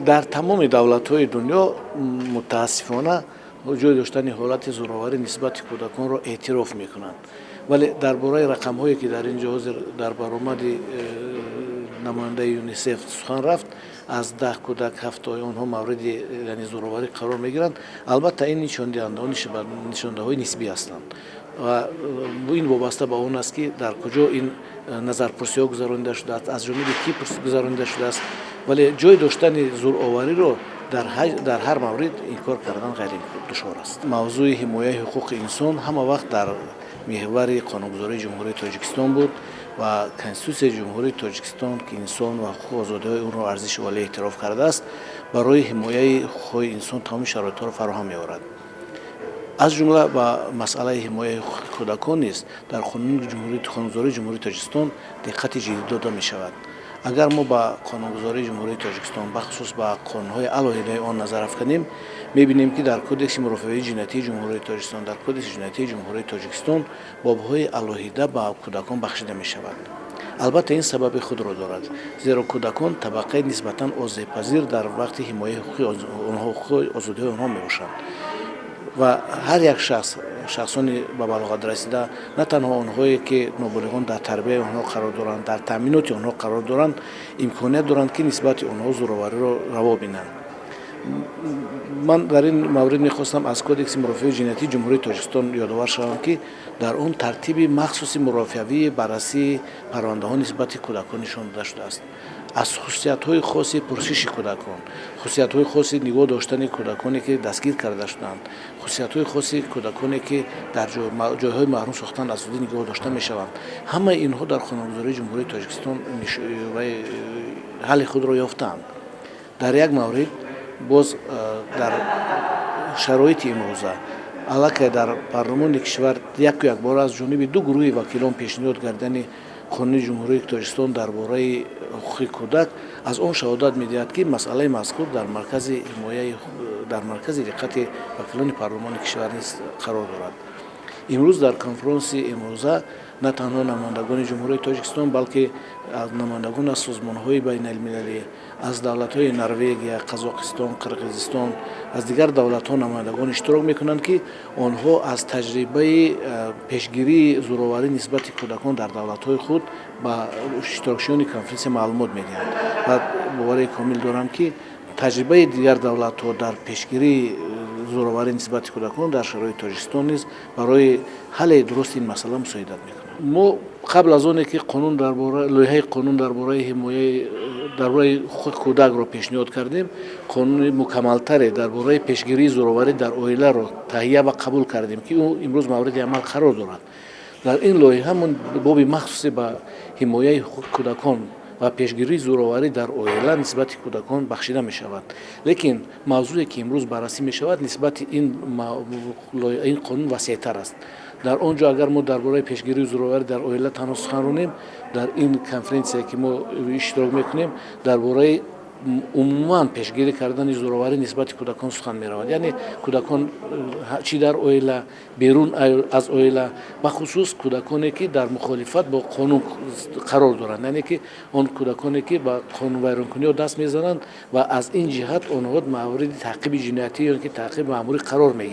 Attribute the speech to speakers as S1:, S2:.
S1: Дар тамоми давлатҳои дунё, мутаассифона, ҷой доштани ҳолати зӯроварӣ нисбати кӯдаконро эътироф мекунанд. Вале дар бораи рақамҳое, ки дар ин ҷо ҳозир дар баромади намояндаи ЮНИСЕФ сухан рафт, аз 10 кӯдак ҳафтои онҳо мавриди, яъне, зӯроварӣ қарор мегиранд, албатта, ин нишондиҳандаҳои нисбӣ ҳастанд ва ин вобаста ба он аст, ки дар куҷо ин назарпурсиҳо гузаронида шудааст, аз ҷониби кӣ гузаронида шудааст. Вале ҷой доштани зӯровариро дар ҳар маврид инкор кардан ғайридушвор аст. Мавзӯи ҳимояи ҳуқуқи инсон ҳама вақт дар меҳвари қонунгузории Ҷумҳурии Тоҷикистон буд ва Конститутсияи Ҷумҳурии Тоҷикистон, ки инсон ва ҳуқуқу озодиҳои ӯро арзиши олӣ эътироф кардааст, барои ҳимояи ҳуқуқҳои инсон тамоми шароитҳоро фароҳам меорад. Аз ҷумла ба масъалаи ҳимояи ҳуқуқи кӯдакон низ дар қонунгузории Ҷумҳурии Тоҷикистон диққати ҷиддӣ дода мешавад. Агар мо ба қонунгузории Ҷумҳурии Тоҷикистон, бахусус ба қонунҳои алоҳидаи он назар афканем, мебинем, ки дар Кодекси мурофиавии ҷиноятии Ҷумҳурии Тоҷикистон, дар Кодекси ҷиноятии Ҷумҳурии Тоҷикистон бобҳои алоҳида ба кӯдакон бахшида мешавад. Албатта, ин сабаби худро дорад, зеро кӯдакон табақаи нисбатан осебпазир дар вақти ҳимояи ҳуқуқи озодиҳои онҳо мебошанд ва ҳар як шахс, шахсони ба балоғат расида, на танҳо онҳое, ки ноболиғон дар тарбияи онҳо қарор доранд, дар таъминоти онҳо қарор доранд, имконият доранд, ки нисбати онҳо зӯровариро раво бинанд. Ман дар ин маврид мехостам аз Кодекси мурофиавии ҷиноятии Ҷумҳурии Тоҷикистон ёдовар шавам, ки дар он тартиби махсуси мурофиавии баррасии парвандаҳо нисбати кӯдакон нишон дода шудааст. Аз хусусиятҳои хоси пурсиши кӯдакон, хусусиятҳои хоси нигоҳ доштани кӯдаконе, ки дастгир карда шудаанд, хусусиятҳои хоси кӯдаконе, ки дар ҷойҳои маҳрум сохтан аз озодӣ нигоҳ дошта мешаванд, ҳамаи инҳо дар қонунгузории Ҷумҳурии Тоҷикистон ҳалли худро ёфтаанд. Дар як маврид боз, дар шароити имрӯза аллакай дар парлумони кишвар яку якбора аз ҷониби ду гурӯҳи вакилон пешниҳод гардидани Қонуни Ҷумҳурии Тоҷикистон дар бораи ҳуқуқи кӯдак аз он шаҳодат медиҳад, ки масъалаи мазкур дар маркази ҳимояи, дар маркази диққати вакилони парлумони кишвар низ қарор дорад. Имрӯз дар конфронси имрӯза на танҳо намояндагони Ҷумҳурии Тоҷикистон, балки намояндагон аз созмонҳои байналмилалӣ, аз давлатҳои Норвегия, Қазоқистон, Қирғизистон, аз дигар давлатҳо намояндагон иштирок мекунанд, ки онҳо аз таҷрибаи пешгирии зӯроварӣ нисбати кӯдакон дар давлатҳои худ ба иштирокчиёни конференсия маълумот медиҳанд. Ва боварии комил дорам, ки таҷрибаи дигар давлатҳо дар пешгирии зӯроварӣ нисбати кӯдакон дар шароити Тоҷикистон низ барои ҳалли дурусти ин масъала мусоидат мекунад. Мо қабл аз оне ки қонун дар бора лоиҳаи қонун дар бораи ҳимояи, дар бораи ҳуқуқи кӯдакро пешниҳод кардем, қонуни мукаммалтаре дар бораи пешгирии зӯроварӣ дар оиларо таҳия ва қабул кардем, ки ӯ имрӯз мавриди амал қарор дорад. Дар ин лоиҳа мо боби махсусе ба ҳимояи ҳуқуқи кӯдакон ва пешгирии зӯроварӣ дар оила нисбати кӯдакон бахшида мешавад. Лекин мавзӯе, ки имрӯз баррасӣ мешавад, нисбати ин қонун васеътар аст. Дар он ҷо агар мо дар бораи пешгирии зӯроварӣ дар оила танҳо сухан ронем, дар ин конференсия, ки мо иштирок мекунем, дар бораи умуман пешгирӣ кардани зӯроварӣ нисбати кӯдакон сухан меравад. Яъне кӯдакон чӣ дар оила, берун аз оила, бахусус кӯдаконе, ки дар мухолифат бо қонун қарор доранд, яъне ки он кӯдаконе, ки ба қонунвайронкуниҳо даст мезананд ва аз ин ҷиҳат онҳо мавриди таъқиби ҷиноятӣ ё ки таъқиби маъмурӣ қарор мегиранд.